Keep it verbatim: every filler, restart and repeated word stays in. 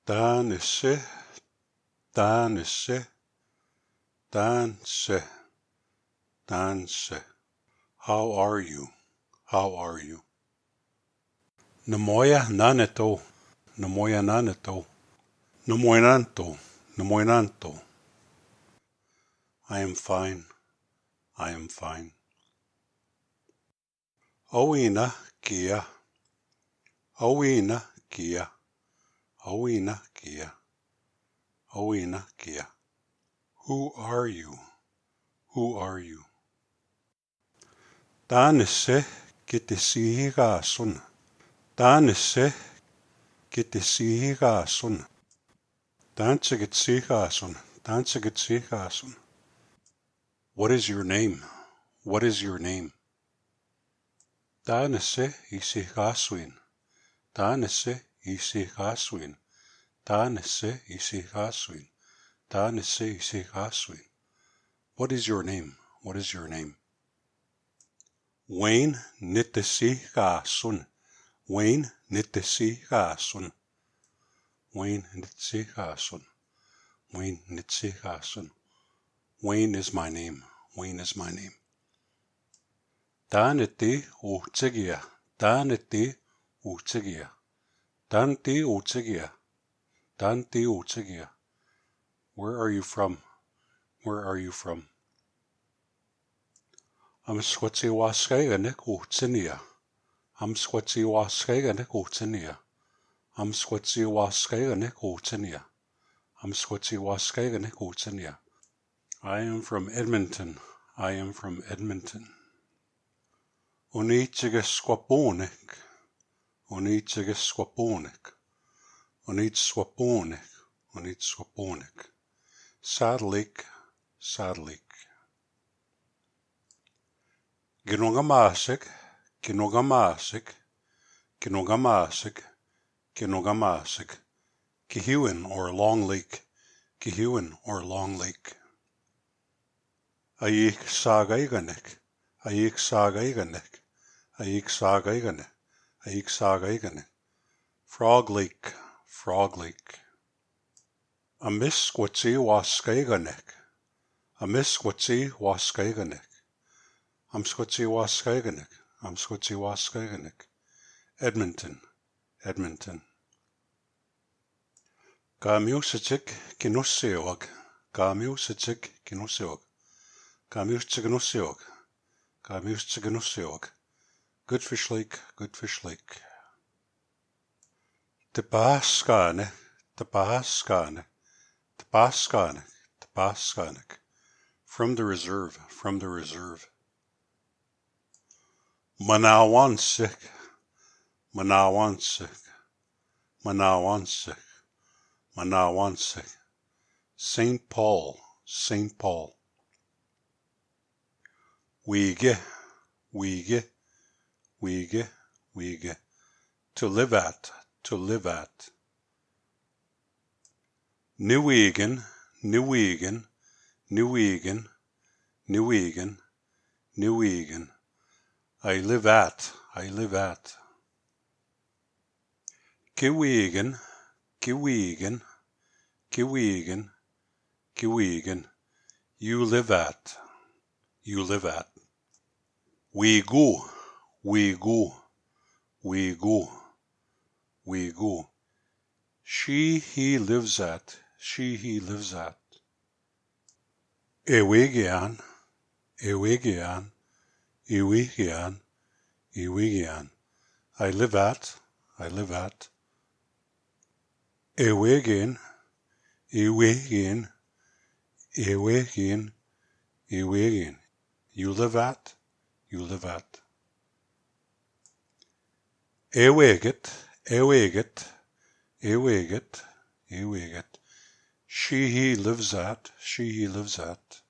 Tanse, tanse, tanse, tanse. How are you? How are you? Namoya nane to, namoya nane to, namoya nane to, namoya nane to. I am fine, I am fine. Awina kia, awina kia, awina kia, awina kia. Who are you? Who are you? Tanse kiti sihi kasun. Tanse kiti sihi kasun. Tanse kiti sihi kasun. Tanse kiti sihi kasun. What is your name? What is your name? Tanse isi kaswin. Tanse isi kaswin. Tanse isi kaswin. Tanse isi kaswin. What is your name? What is your name? Wayne nitisi kasun. Wayne nitisi kasun. Wayne nitisi kasun. Wayne nitisi kasun. Wayne is my name. Wayne is my name. Tanti utikia. Tanti utikia. Tanti utikia. Tanti utikia. Where are you from? Where are you from? Amskwati waskayanek utinia. Amskwati waskayanek utinia. Amskwati waskayanek utinia. Amskwati waskayanek utinia. I am from Edmonton. I am from Edmonton. Onitsikeswaponik. Onitsikeswaponik. Onitswaponik. Onitswaponik. Sadlik. Sadlik. Kinongamasik. Kinongamasik. Kinongamasik. Kinongamasik. Kihiwin or Long Lake. Kihiwin or Long Lake. Ayik sagaiganek. Ayik sagaiganek. Ayik sagaiganek. Ayik sagaiganek. Frog Lake. Frog Lake. Amiskwati waskayanek. Amiskwati waskayanek. Amskwati waskayanek. Amskwati waskayanek. Edmonton. Edmonton. Kamiu sichik kinusewak. Kamiu sichik kinusewak. Kamiu sichik kinusewak. Kamiu sichik kinusewak. Good Fish Lake. Good Fish Lake. Tipaskane, tipaskane, tipaskane, tipaskane. From the reserve, from the reserve. Manawansik, manawansik, manawansik, manawansik. Saint Paul, Saint Paul. Wige, wige, wige, wige. To live at, to live at. Niwigen, Niwigen, Niwigen, Niwigen, Niwigen. I live at, I live at. Kiwigen, Kiwigen, Kiwigen, Kiwigen. You live at. You live at. Wigu, Wigu, Wigu, Wigu. She, he lives at. She, he lives at. Ewigian, Ewigian, Ewigian, Ewigian. I live at, I live at. Ewegin, ewegin, ewegin, ewegin. You live at, you live at. Ewegit, ewegit, ewegit, ewegit. She, he lives at, she, he lives at.